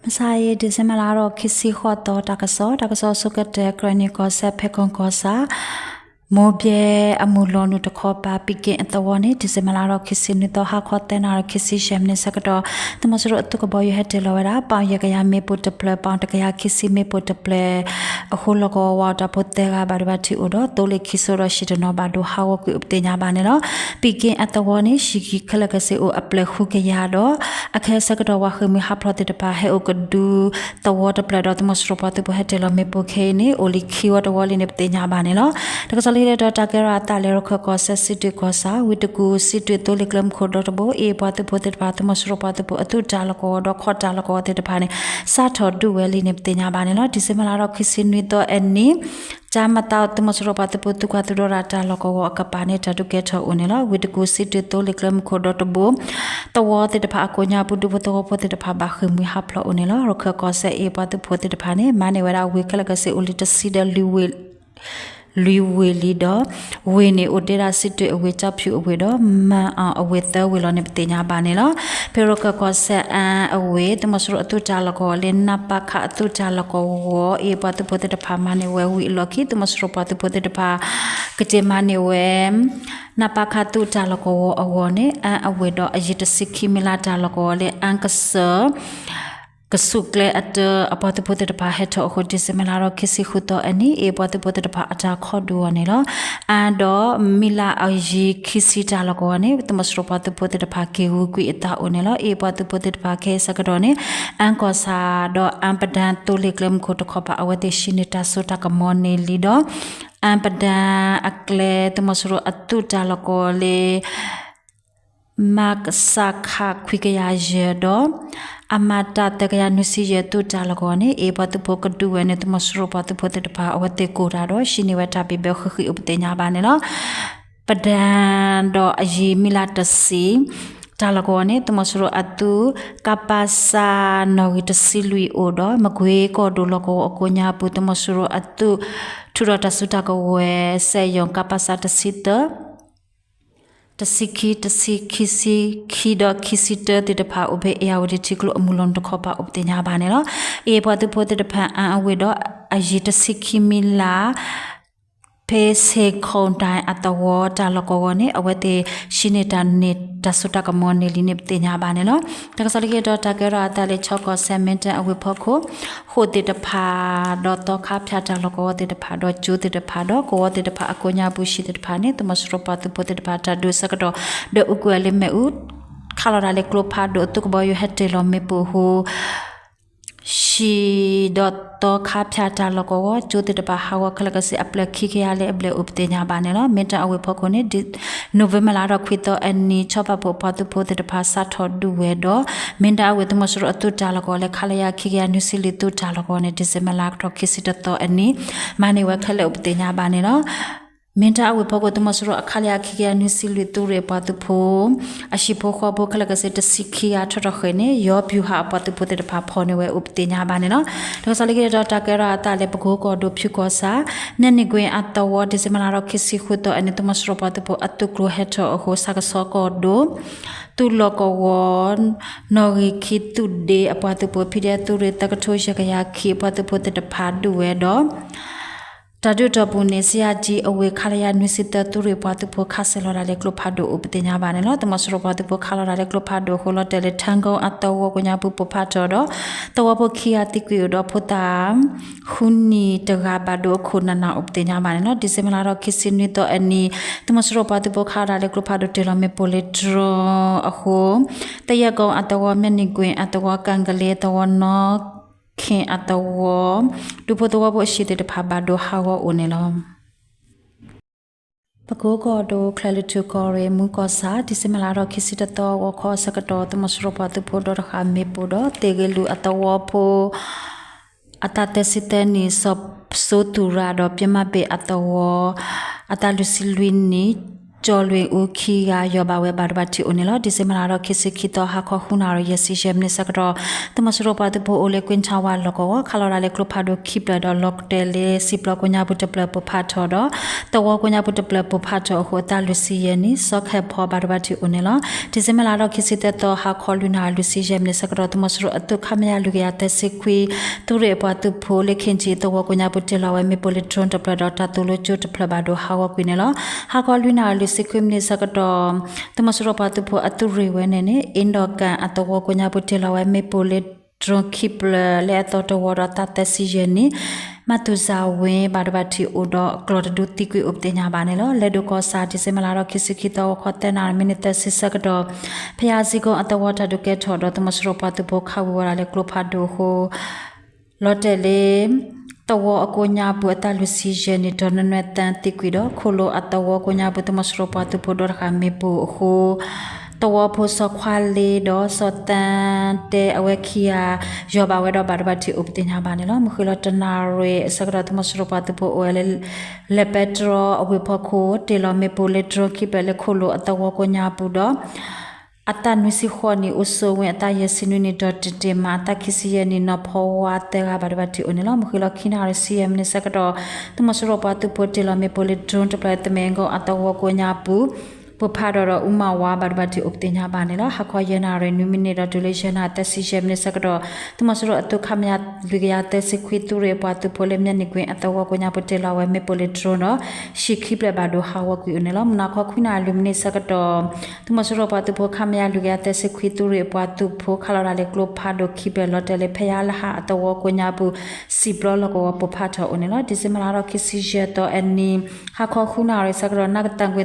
မုၢ်ဆါအံၤ December လါထီၣ်ခံဆံဃိးသီ တၢ်ကစီၣ်, တၢ်ကစီၣ်ဆိကတၢၢ် ကရၢနံၣ်ကီၢ်စဲၣ် ဖဲကီၢ်ကီၢ်ဆၣ် မိၢ်ဘဲအမုၢ်လီၤနုာ်တခီပၤ ပံၣ်က့ၣ်အသဝီန့ၣ် December လါထီၣ်ခံဆံနွံသီ ဟါခီသၢနၣ်ရံၣ်ခံဆံယဲၢ်မံးနံးဆၢကတီၢ် သုးမီၤစိရိၤအသုးကဘီယူၤဟဲတ့ၢ်လီၤဝဲဒၣ် ပီၣ်ယဲၢ်ကယၤမ့ၣ်ပိၢ်တဖျၢၣ် ပီၣ်တကယၤခံဆံမ့ၣ်ပိၢ်တဖျၢၣ် အဃိလီၢ်ကဝီၤဝၤတၢ်ဖိသၢဂၤဘၣ်ဒိဘၣ်ထံးအိၣ်ဒီး သိလ့ၣ်ခံစိဒီး ဟံၣ်တနီၤဘၣ်ဒိဟးဂီၤကွံာ်အိၣ်ပသ့ၣ်ညါဘၣ်န့ၣ်လီၤ. ပံၣ်က့ၣ်အသဝီန့ၣ် ဟံၣ်ဂံၢ်ခဲလၢာ်ခဲဆ့အိၣ်အဖျၢၣ်ဃုကယၤဒီး အခဲအံၤဆၢကတီၢ် ဝၤဃ့ၢ်မှံဟးဖျိးသ့ၣ်တဖၣ် ဟဲအိၣ်ကဒုသဝီတဖျၢၣ်ဒီး သုးမီၤစိရိၤပှၤသုးဖိဟဲတ့ၢ်လီၤမ့ၣ်ပိၢ်ခဲအံၤန့ၣ် အိၣ်လံခံဝီတဝီလံန့ၣ် ပသ့ၣ်ညါဘၣ်န့ၣ်လီၤ. တၢ်ကစီၣ်လၢခံတတီၤ တၢ်ကဲထီၣ်အသးလၢ ရခၢၣ်ကီၢ်စဲၣ် စံးတွ့ကီၢ်ဆၣ် ဝ့ၢ်တကူၣ် စံးတွ့သိလ့ၣ်ကျဲမုၢ်ခိၣ်ဒီတဘိ အ့ၣ်ပှၤသုးဖိသ့ၣ်တဖၣ် သုးမီၤစိရိၤပှၤသုးဖိအသုးတၢ်လီၢ်ကဝီၤဒီး ခီၣ်တၢ်လီၢ်ကဝီၤသ့ၣ်တဖၣ်န့ၣ် စးထီၣ်ဒုးဝဲလံန့ၣ် ပသ့ၣ်ညါဘၣ်န့ၣ်လီၤ. December လါထီၣ်ခံဆံနွံသီအနံၤ ကၠါမသး သုးမီၤစိရိၤပှၤသုးဖိသုးကွၢ်သုးဒီရၣ်တၢ်လီၢ်ကဝီၤအကပၤန့ၣ် တၢ်ဒုးကဲထီၣ်အိၣ်န့ၣ်လီၤ. ဝ့ၢ်တကူၣ် စံးတွ့သိလ့ၣ်ကျဲမုၢ်ခိၣ်ဒီတဘိ သဝီသ့ၣ်တဖၣ်အကိးညါပူၤ ဒူဖိသဝီဖိသ့ၣ်တဖၣ် ဘၣ်ဃ့ၢ်မှံဟးဖျိးအိၣ်န့ၣ်လီၤ. ရခၢၣ်ကီၢ်စဲၣ် အ့ၣ်ပှၤသုးဖိသ့ၣ်တဖၣ်န့ၣ် မၤန့ၢ်ဝဲဒၣ်ဝ့ၢ်ခဲလၢာ်ခဲဆ့အိၣ်လံတဆံဒီး လွံၢ်ဝ့ၢ်လံဒီး ဝ့ၢ်န့ၣ်အိၣ်ဒံးဒၣ် စံးတွ့အဝ့ၢ် ကၠီဖၠူၣ်အဝ့ၢ်ဒီး မၢ်အီၣ်အဝ့ၢ်သၢဝ့ၢ်လီၤန့ၣ် ပသ့ၣ်ညါဘၣ်န့ၣ်လီၤ. ဖဲရခၢၣ်ကီၢ်စဲၣ် အၣ်အဝ့ၢ် သုးမီၤစိရိၤအသုးတၢ်လီၢ်ကဝီၤလၢ နပခ အသုးတၢ်လီၢ်ကဝီၤ အ့ၣ်ပှၤသုးဖိသ့ၣ်တဖၣ် မၤန့ၢ်ဝဲဝ့ၢ်အလီၢ်ခံ သုးမီၤစိရိၤပှၤသုးဖိသ့ၣ်တဖၣ် ကတ့ၢ်မၤန့ၢ်ဝဲ နပခ သုးတၢ်လီၢ်ကဝီၤအဂီၢ်န့ၣ် အၣ်အဝ့ၢ်ဒီးအယံၤတဆံခံမံၤလၢ်တၢ်လီၢ်ကဝီၤလၢ အၣ်ကစၢၢ် ကဆူၣ်ကျဲအတၢ အပှၤသုးဖိသ့ၣ်တဖၣ်ဟဲထီၣ်အဃိ December လါထီၣ်ခံဆံဃုသီအနံၤ အ့ၣ်ပှၤသုးဖိသ့ၣ်တဖၣ်အတၢ်ခီဒုးအီၤန့ၣ်လီၤ. အၣ်ဒီးမံၤလၢ်အယံၤခံဆံတၢ်လီၢ်ကဝီၤန့ၣ် သုးမီၤစိရိၤပှၤသုးဖိသ့ၣ်တဖၣ် က့ၤဂုာ်ကွံာ်အသးအိၣ်န့ၣ်လီၤ. အ့ၣ်ပှၤသုးဖိသ့ၣ်တဖၣ်ခဲအံၤဆၢကတီၢ်န့ၣ် အၣ်ကီၢ်ဆၣ်ဒီးအၣ်ပဒၣ်သိလ့ၣ်ကျဲမုၢ်ခိၣ်တခီပၤ အဝဲသ့ၣ်ဟံးန့ၢ်တၢ်စိတၢ်ကမီၤန့ၢ်လံဒီး အၣ်ပဒၣ်အကျဲ သုးမီၤစိရိၤအသုးတၢ်လီၢ်ကဝီၤလၢ မစခ ခွံကယၤယဲၢ်ဒီး အမတ သၢကယၤနွံဆံယဲၢ် သုးတၢ်လီၢ်ကဝီၤန့ၣ် အ့ၣ်ပှၤသုးဖိကဒုးဝဲန့ၣ် သုးမီၤစိရိၤပှၤသုးဖိသ့ၣ်တဖၣ် အဝဲသ့ၣ်ကိၢ်တၢ်ဒီး ဟံးန့ၢ်ဝဲတၢ်ဘံၣ်ဘၢဃံးဃံးအိၣ်ပသ့ၣ်ညါဘၣ်န့ၣ်လီၤ. ပဒၣ်ဒီးအယံၤမံၤလၢ်တဆံ တၢ်လီၢ်ကဝီၤန့ၣ် သုးမီၤစိရိၤအသုး ကပစ နီၣ်ဂံၢ်တဆံလွံၢ်အိၣ်ဒီး မကွ့ကီၢ်ဒိၣ်လီၢ်ကဝီၤအကိးညါပူၤ သုးမီၤစိရိၤအသုး ထုးထီၣ်တၢ်စုတၢ်ကဝဲၤ စက်ရုံ ကပစ တဆံသၢ တဆံခံ တဆံခံ ဆံခံဒီးခံဆံတၢသ့ၣ်တဖၣ် အိၣ်ဖဲအ့ၣ်ယၣ်ဝတံၣ်ထံကျိအမုၢ်လီၤနုာ်တခီပၤ အိၣ်ပသ့ၣ်ညါဘၣ်န့ၣ်လီၤ. အ့ၣ်ပှၤသုးဖိသ့ၣ်တဖၣ် အၣ်အဝ့ၢ်ဒီးအယံၤတဆံခံမံၤလၢ် ဖဲဆ့ခိၣ်ဒၣ်အသဝီတၢ်လီၢ်ကဝီၤန့ၣ် အဝဲသ့ၣ်ဟံးန့ၢ်တၢ်န့ၢ်တၢ်စိတၢ်ကမီၤန့ၢ်လံန့ၣ် ပသ့ၣ်ညါဘၣ်န့ၣ်လီၤ. တၢ်ကစီၣ်လၢခံတတီၤ တၢ်ကဲထီၣ်အသးလၢ ခၠီကီၢ်စဲၣ် မ့ၢ်တၢ်အဝ့ၢ်ဖီခိၣ် ဃိာ်သ့ၣ်တဖၣ် ဒီးသီခါဖၠၣ်တၢ်လီၢ်ကဝီၤသ့ၣ်တဖၣ် ဒီးကၠိသ့ၣ်တဖၣ် ဒီးကဝီၤသ့ၣ်တဖၣ် အကိးညါပူၤ ဟံၣ်သ့ၣ်တဖၣ်န့ၣ် သုးမီၤစိရိၤပှၤသုးဖိသ့ၣ်တဖၣ် တၢ်ဒုးဆၢကတီၢ် ဒီးအူကွံာ်လၢမ့ၣ်အူ ခးလီၤတၢ်လၢကျိဖးဒိၣ် သုးကဘီယူၤဟဲတ့ၢ်လီၤမ့ၣ်ပိၢ်အဃိ ဟံၣ်ဒီးသီခါဖၠၣ်တၢ်လီၢ်ကဝီၤ ကၠိသ့ၣ်တဖၣ် ဟးဂီၤခဲလၢာ်ခဲဆ့ အဖျၢၣ်ခံကယၤလၢအဘျဲၣ်အိၣ်ပသ့ၣ်ညါဘၣ်န့ၣ်လီၤ. မ့ၢ်တၢ်အဝ့ၢ်ဖီခိၣ်န့ၣ် နိၣ်ဝ့ဘၢၣ်လါထီၣ်ခွံသီအနံၤ ခၠီဖၣ်ဖိပှၤသုးဖိသ့ၣ်တဖၣ် စးထီၣ်ဒုးဝဲဒီး မ့ၢ်တၢ်အဝ့ၢ်သုးမီၤစိရိၤအသုးတၢ်လီၢ်ကဝီၤလၢ ခလရ ခံကယၤနွံဆံလွံၢ် သုးတၢ်လီၢ်ကဝီၤန့ၣ် December လါထီၣ်ခံဆံတသီအနံၤ မၤန့ၢ်ဝဲခဲလၢာ်အိၣ်ပသ့ၣ်ညါဘၣ်န့ၣ်လီၤ. မ့ၢ်တၢ်အဝ့ၢ်ဖီခိၣ် သုးမီၤစိရိၤအ ခလရ ခံကယၤနွံဆံလွံၢ် သုးရ့ၣ်ပှၤသုးဖိ အဟံၣ်ဖိဃီဖိခဲလၢာ်ခဲဆ့ တဆံခံဂၤ ထီၣ်ထီၣ်ဃ့ၢ်န့ၣ် ယီၤပျူၤဟးအပှၤသုးဖိသ့ၣ်တဖၣ် ဖီၣ်န့ၢ်ဝဲအိၣ်ပသ့ၣ်ညါဘၣ်န့ၣ်လီၤ. တၢ်ကစီၣ်လၢခံတတီၤ တၢ်ကဲထီၣ်အသးလၢ ပကိကီၢ်ဒိၣ် ဖၠူကီၢ်ဆၣ် မၠဲၣ်နံၣ်ကွ့ၣ်အသဝီ December လါထီၣ်ခံဆံဃုသီအနံၤ သုးမီၤစိရိၤပှၤသုးဖိအသုးကျိၤဟဲထီၣ်အဃိ ဆၣ်ကဆီကီၢ်ဒိၣ် သုးလီၢ်ကဝီၤ နီၣ်ဂံၢ်ခံသုးဒ့အပှၤသုးဖိ ဖံးဒဲးသုးရ့ၣ် သၢကထိယဲၢ်ကယၤခံ အပှၤသုးဖိသ့ၣ်တဖၣ်ဒုးဝဲဒီး တၢ်ဒုးတီၢ်ပူၤန့ၣ် စံယၣ်ကၠံအဝ့ၢ် ခလရ နွံဆံသၢ သုးရ့ၣ်ပှၤသုးဖိ ခးစဲၤလီၤတၢ်လၢကျိဖးဒိၣ်အိၣ်ပသ့ၣ်ညါဘၣ်န့ၣ်လီၤ. သုးမီၤစိရိၤပှၤသုးဖိခးလီၤတၢ်လၢကျိဖးဒိၣ်အဃိ လီၤတဲာ်လၢ ထၢကီအသဝီကိးညါပူၤပိၢ်ဖးထီၣ်ဒီး သဝီဖိခံဂၤသံကွံာ်အိၣ်ဒီးဖိသၣ် ဃုနံၣ်တဂၤဘၣ်ဒိအခိၣ်နးနးအိၣ်ပသ့ၣ်ညါဘၣ်န့ၣ်လီၤ. December လါထီၣ်ခံဆံနွံသီအနံၤ သုးမီၤစိရိၤပှၤသုးဖိခးလီၤတၢ်လၢကျိဖးဒိၣ် တ့ၢ်လီၤမ့ၣ်ပိၢ်လၢ drone အဃိ သယဲၢ်ကိၣ်အသဝီ မၠဲၣ်နံၣ်ကွ့ၣ်အသဝီ ကၣ်ကလ့အသဝီ နီၣ် ခ့ၣ်အသဝီ ဒူဖိသဝီဖိအဟံၣ်သ့ၣ်တဖၣ် ဘၣ်ဒိဟးဂီၤအိၣ်န့ၣ်လီၤ. ပကိကီၢ်ဒိၣ် ချဲးလွီၢ်ထူၣ်ကီၢ်ရ့ၣ် မူကီၢ်ဆၣ် December လါထီၣ်ခံဆံတသီ ဂီၤခီအဆၢကတီၢ် သုးမီၤစိရိၤပှၤသုးဖိဒီတဃာ်မ့ၣ်ပိၢ်ဒီး သ့ၣ်ဂ့ၤလူၤအသဝီဖိ အသးသၢဆံသၢနံၣ် စီၤစိသူၣ်ရၣ်ဒီး ပျဲမးဘ့ၣ်အသဝီ အသးလွံၢ်ဆံလွံၢ်နံၣ် ကၠီၤလွံၢ်အူခံဂၤ ယီၢ်ဘၣ်ဝဲဘၣ်ဒိဘၣ်ထံးအိၣ်န့ၣ်လီၤ. ဒံၣ်စ့ဘၢၣ်လါဒီးခံဆံခံသီ ဟါခီဃုနၣ်ရံၣ် ယဲၢ်ဆံယဲၢ်မံးနံးဆၢကတီၢ် သုးမီၤစိရိၤပှၤသုးဖိအိၣ်လၢ ကွ့ၣ်ဆၣ်ဝါလီၢ်ကဝီၤ ခးလီၤဒၣ်လၢကျိဖးဒိၣ်ခံဖျၢၣ်ဒီး လီၤတဲာ်လၢစံၣ်ပျီကိးညါပူၤတဖျၢၣ်ပိၢ်ဖးထီၣ်ဒီး သဝီကိးညါပူၤတဖျၢၣ်ပိၢ်ဖးထီၣ်အဃိ အတၢ်လုၢ်ဆံယဲၢ်နံၣ် စီၤခဲၣ်ဖီဘၣ်ဒိဘၣ်ထံးအိၣ်န့ၣ်လီၤ. ဒံၣ်စ့ဘၢၣ်လါဒီးခံဆံသၢသီ ဟါခီလွံၢ်နၣ်ရံၣ်လွံၢ်ဆံယဲၢ်မံးနံးဆၢကတီၢ် သုးမီၤစိရိၤအသုး ခမရ လွံၢ်ကယၤသၢဆံခွံ သုးရ့ၣ်အပှၤသုးဖိလၢ ခ့ၣ်ကၠံၣ် သဝီကိးညါပူၤ တ့ၢ်လီၤဝဲမ့ၣ်ပိၢ်လၢ drone တဖျၢၣ်ဒီး တၢ်သိၣ်လိကၠိတဖျၢၣ်ဘၣ်ဒိဟးဂီၤကွံာ်န့ၣ်လီၤ. ဟါခီလွံၢ်နၣ်ရံၣ်လွံၢ်ဆံခွံမံးနံးဆၢကတီၢ် သုးမီၤစိရိၤပှၤသုးဖိအသုးရ့ၣ်ဝဲန့ၣ်န့ၣ် အ့ၣ်ဒီးကၣ်အသဝီကိးညါပူၤ တ့ၢ်လီၤဝဲမ့ၣ်ပိၢ်လၢ drone ခံဖျၢၣ်လၢအသီတဝီဒီး တၢ်သၢဆံယဲၢ်နံၣ် မၤသူၣ်စၢ်ဝ့ဘၣ်ဒိဘၣ်ထံးအိၣ်ဒီး ကျီၢ်တဒုသံကွံာ်အိၣ်ပသ့ၣ်ညါဘၣ်န့ၣ်လီၤ. လၢၢ်ဒိၣ်ကီၢ်ဆၣ် ဒံၣ်စ့ဘၢၣ်လါဒီးခံဆံခံသီ ဂီၤခီသၢနၣ်ရံၣ်မံးနံးသၢဆံဆၢကတီၢ် ဖယါစံကိအသဝီတၢ်ဒုးကဲထီၣ်ဒီး သုးမီၤစိရိၤပှၤသုးဖိခးဝံၤဝဲဒၣ်လၢကျိဖးဒိၣ်အဃိ လီၤတဲာ်လၢ သဝီအကိးညါပူၤအတၢ်လုၢ်ဆံယဲၢ်နံၣ် ဒီးနွဲၣ်နွဲၣ်သၢသံကွံာ်ဒီး ခိၣ်လိအသဝီကိးညါပူၤ သုးမီၤစိရိၤပှၤသုးဖိဒီတဃၣ်မ့ၣ်ပိၢ်အဃိ သဝီဖိစီၤခွါလ့ဒီးစီၤသၢတဲအဝဲခံဂၤ ယီၢ်ဘၣ်ဝဲဒီးဘၣ်ဒိဘၣ်ထံးအိၣ်ပသ့ၣ်ညါဘၣ်န့ၣ်လီၤ. မုၢ်ဃ့လီၤတနၣ်ရံၣ်အဆၢကတီၢ် သုးမီၤစိရိၤပှၤသုးဖိအိၣ်ဝဲလၢ လဲၤပဲတြီအဝ့ၢ်ဖီခိၣ် တ့ၢ်လီၤမ့ၣ်ပိၢ်လၢ drone ခံဖျၢၣ်လၢခိၣ်လိအသဝီကိးညါပူၤဒီး အသးနွံဆံဃိးနံၣ် အိၣ်ဆိးဝဲ အသးယဲၢ်ဆံနွံနံၣ် ဒီးတ့ၢ်တ့ၢ်မး အသးခံဆံယဲၢ်နံၣ် နီၢ်ဖီဝါသၢဂၤဘၣ်ဒိဘၣ်ထံးအိၣ်န့ၣ်လီၤ. မုၢ်ဃ့လီၤခံနၣ်ရံၣ်ဆံယဲၢ်မံးနံးဆၢကတီၢ် သုးမီၤစိရိၤပှၤသုးဖိတ့ၢ်လီၤမ့ၣ်ပိၢ်လၢ drone တဖျၢၣ် သမ့ၣ်ကိအသဝီကိးညါပူၤ ပိၢ်ဖးထီၣ်ဒီးအူမၤဝါဘၣ်ဒိဘၣ်ထံးအိၣ်ပသ့ၣ်ညါဘၣ်န့ၣ်လီၤ. ဟါခီယဲၢ်နၣ်ရံၣ်နွံမံးနံးဒီးတုၤလၢယဲၢ်နၣ်ရံၣ်သၢဆံယဲၢ်မံးနံးဆၢကတီၢ် သုးမီၤစိရိၤအသုး ခမရ လွံၢ်ကယၤသၢဆံခွံ သုးရ့ၣ်အပှၤသုးဖိလၢ မၠဲၣ်နံၣ်ကွ့အသဝီကိးညါပူၤ တ့ၢ်လီၤဝဲမ့ၣ်ပိၢ်လၢ drone ဒီး ဟံၣ်ခံဖျၢၣ်ဘၣ်ဒိဟးဂီၤကွံာ်အိၣ်န့ၣ်လီၤ. မုၢ်နၤခီခွံနၣ်ရံၣ်လွံၢ်မံးနံးဆၢကတီၢ် သုးမီၤစိရိၤပှၤသုးဖိ ခမရ လွံၢ်ကယၤသၢဆံခွံ သုးရ့ၣ်အပှၤသုးဖိ ခးလီၤဒၣ်လၢကျိဖးဒိၣ်ခံဖျၢၣ် လီၤတဲာ်လၢ ဖယါလဟါအသဝီကိးညါပူၤ စံၣ်ပျီလီၢ်ကဝီၤပိၢ်ဖးထီၣ်အိၣ်န့ၣ်လီၤ. ဒံၣ်စ့ဘၢၣ်လါဒီးခံဆံယဲၢ်သီအနံၤ ဟါခီ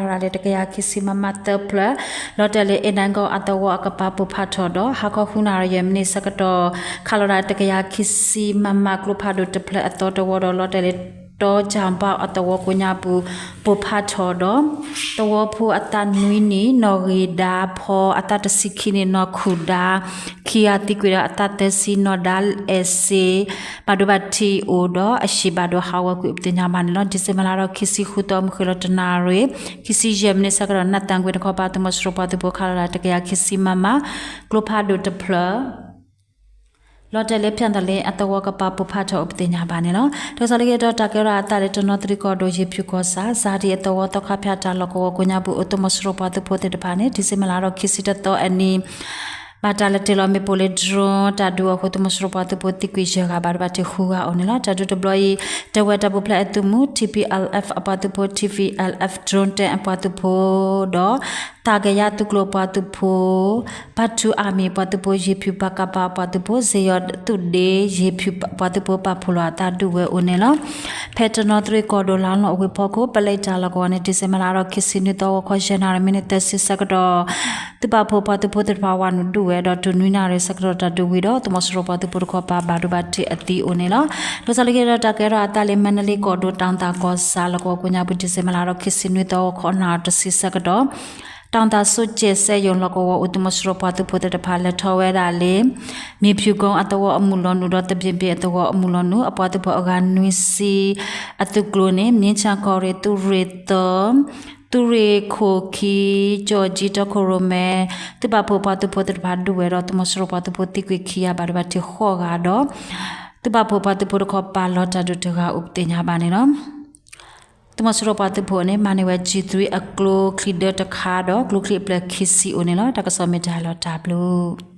ဃုနၣ်ရံၣ်ဆၢကတီၢ် နၢ်ကသၣ်ကွ့ သုးမီၤစိရိၤပှၤသုးဖိ ခးလီၤဒၣ်လၢတကယၤခံဆံ မမ သၢဖျၢၣ် လီၤတဲာ်လၢ အ့ၣ်နါကီအသဝီအကပၤပိၢ်ဖးထီၣ်ဒီး ဟါခီဃုနၣ်ရံၣ်ယဲၢ်မံးနံးဆၢကတီၢ် ခးလီၤဒၣ်တကယၤခံဆံ မမ ကျိဖးဒိၣ်တဖျၢၣ်အသီတဝီဒီး လီၤတဲာ်လၢ တီကၠၣ်ဘၣ်အသဝီကိးညါပူၤ ပိၢ်ဖးထီၣ်ဒီး သဝီဖိအသးနွံနံၣ် နီၢ်ဂ့ၤဒါဖီ အသးတဆံခံနံၣ် နီၢ်ခူၣ်ဒါ ခံဂၤသံကွံာ်ဒီး အသးသၢဆံ နီၢ်ဒါအဲၣ်စ့ ဘၣ်ဒိဘၣ်ထံးအိၣ်ဒီး အဟံၣ်ဘၣ်ဒိဟးဂီၤကွံာ်အိၣ်ပသ့ၣ်ညါဘၣ်န့ၣ်လီၤ. ဒံၣ်စ့ဘၢၣ်လါဒီးခံဆံဃုသီ မုၢ်ဃ့လီၤတနၣ်ရံၣ် ခံဆံယဲၢ်မံးနံးဆၢကတီၢ် နၢ်သၣ်ကွ့တခီပၤ သုးမီၤစိရိၤပှၤသုးဖိ ခးလီၤဒၣ်တကယၤခံဆံ မမ ကျိဖးဒိၣ်တဖျၢၣ် လီၤတဲာ်လၢ ဖၠၣ်သလ့အသဝီကပၤ ပိၢ်ဖးထီၣ်အိၣ်ပသ့ၣ်ညါဘၣ်န့ၣ်လီၤ. တၢ်ကစီၣ်လၢက့ၤဒီး တၢ်ကဲထီၣ်အသးလၢ တနီသရံၣ်ကီၢ်ဒိၣ် ယ့ၣ်ဖၠူၣ်ကီၢ်ဆၣ် စၤဒံအသဝီ သီခါဖၠၣ်တၢ်လီၢ်ကဝီၤကိးညါပူၤ အိၣ်သုးမီၤစိရိၤပှၤသုးဖိသ့ၣ်တဖၣ်န့ၣ် ဒံၣ်စ့ဘၢၣ်လါဒီးခံဆံတသီအနံၤ ဘၣ်တၢ်လဲၤတ့ၢ်လီၤမ့ၣ်ပိၢ်လၢ drone တၢ်ဒုးအဃိ သုးမီၤစိရိၤပှၤသုးဖိသံကွံာ်ယဲၢ်ဂၤ ဘၣ်ဒိဘၣ်ထံးဃုဂၤအိၣ်န့ၣ်လီၤ. တၢ်ဒုးတဘျီအံၤ တၢ်ဝဲတၢ်ပူၤဖျဲးအသုးမုၢ် ထံၣ်ပံၤအၣ်လ်အၣ်ဖ် အပှၤသုးဖိ ထံၣ်ပံၤအၣ်လ်အၣ်ဖ် drone တၢ်အပှၤသုးဖိဒီး သးကယၤသုးကျိၤပှၤသုးဖိ ပၣ်ထူအမံၤပှၤသုးဖိ ယ့ၣ်ဖၠူၣ်ပၣ်ကပၤပှၤသုးဖိ စ့ယီၤသုးဒ့ ယ့ၣ်ဖၠူၣ်ပှၤသုးဖိ ပာ်ဖှိၣ်လီၤအသးဒုးဝဲအိၣ်န့ၣ်လီၤ. ဖဲတနီသရံၣ်ကီၢ်ဒိၣ် လါလီၢ်အဝ့ၢ်ဖီခိၣ် ပလဲတၢ်လီၢ်ကဝီၤန့ၣ် ဒံၣ်စ့ဘၢၣ်လါဒီးခံဆံနွံသီ ဂီၤခီယဲၢ်နၣ်ရံၣ်မံးနံးသၢဆံဆၢကတီၢ် သုးပာ်ဖှိၣ်ပှၤသုးဖိသ့ၣ်တဖၣ် ဝၤနုာ်ဒုးဝဲဒီး တုၤနွံနၣ်ရံၣ်ဆၢကတီၢ် တၢ်ဒုးဝံၤဒီး သုးမီၤစိရိၤပှၤသုးဖိတခီပၤ ဘၣ်ဒိဘၣ်ထံးအသံအိၣ်န့ၣ်လီၤ. တၢ်ကစီၣ်လၢက့ၤဒီး တၢ်ကဲထီၣ်အသးလၢ မါနလ့ကီၢ်ဒိၣ် တၢ်သၣ်ကီၢ်ဆၣ်လီၢ်ကဝီၤကိးညါပူၤ ဒံၣ်စ့ဘၢၣ်လါဒီး ခံဆံနွံသီ ဂီၤခီနၣ်ရံၣ်တဆံဆၢကတီၢ် တၢ်သၣ်စိကဲးစဲယိၣ်လီၢ်ကဝီၤအိၣ် သုးမီၤစိရိၤပှၤသုးဖိသ့ၣ်တဖၣ် လဲၤထီၣ်ဝဲဒၣ်လၢ မ့ၣ်ဖၠူၣ်ကိအသဝီအမုၢ်လီၤနုာ်ဒီး သဘ့ၣ်ဘ့ၣ်အသဝီအမုၢ်လီၤနုာ် အပှၤသုးဖိအဂၤနွံဆံ အသုးကျိၤန့ၣ် မ့ၢ်ဆၣ်ကီၢ်ရ့ၣ် သုးရ့ၣ်သၢ သုးရ့ၣ်ခိၣ်ခံ ကၠီၣ်ကၠံ တီခိၣ်ရိၣ်မဲ သုးပာ်ဖှိၣ်ပှၤသုးဖိသ့ၣ်တဖၣ်ဒုးဝဲဒီး သုးမီၤစိရိၤပှၤသုးဖိသံကွံာ်ခံဂၤ ဘၣ်ဒိဘၣ်ထံးဃိးဂၤဒီး သုးပာ်ဖှိၣ်ပှၤသုးဖိတခီပၤ လီၤတၢ်ဒုးတဂၤအိၣ်ပသ့ၣ်ညါဘၣ်န့ၣ်လီၤ. သုးမီၤစိရိၤပှၤသုးဖိန့ၣ် မၤန့ၢ်ဝဲ G three အကျိချံဒၢတခါဒီး ကျိချံအပျဲၢ်ခံဆံအိၣ်န့ၣ်လီၤ. တၢ်ကစီၣ်မ့ၢ်တၢ်လီၤတၢ်ဘျုး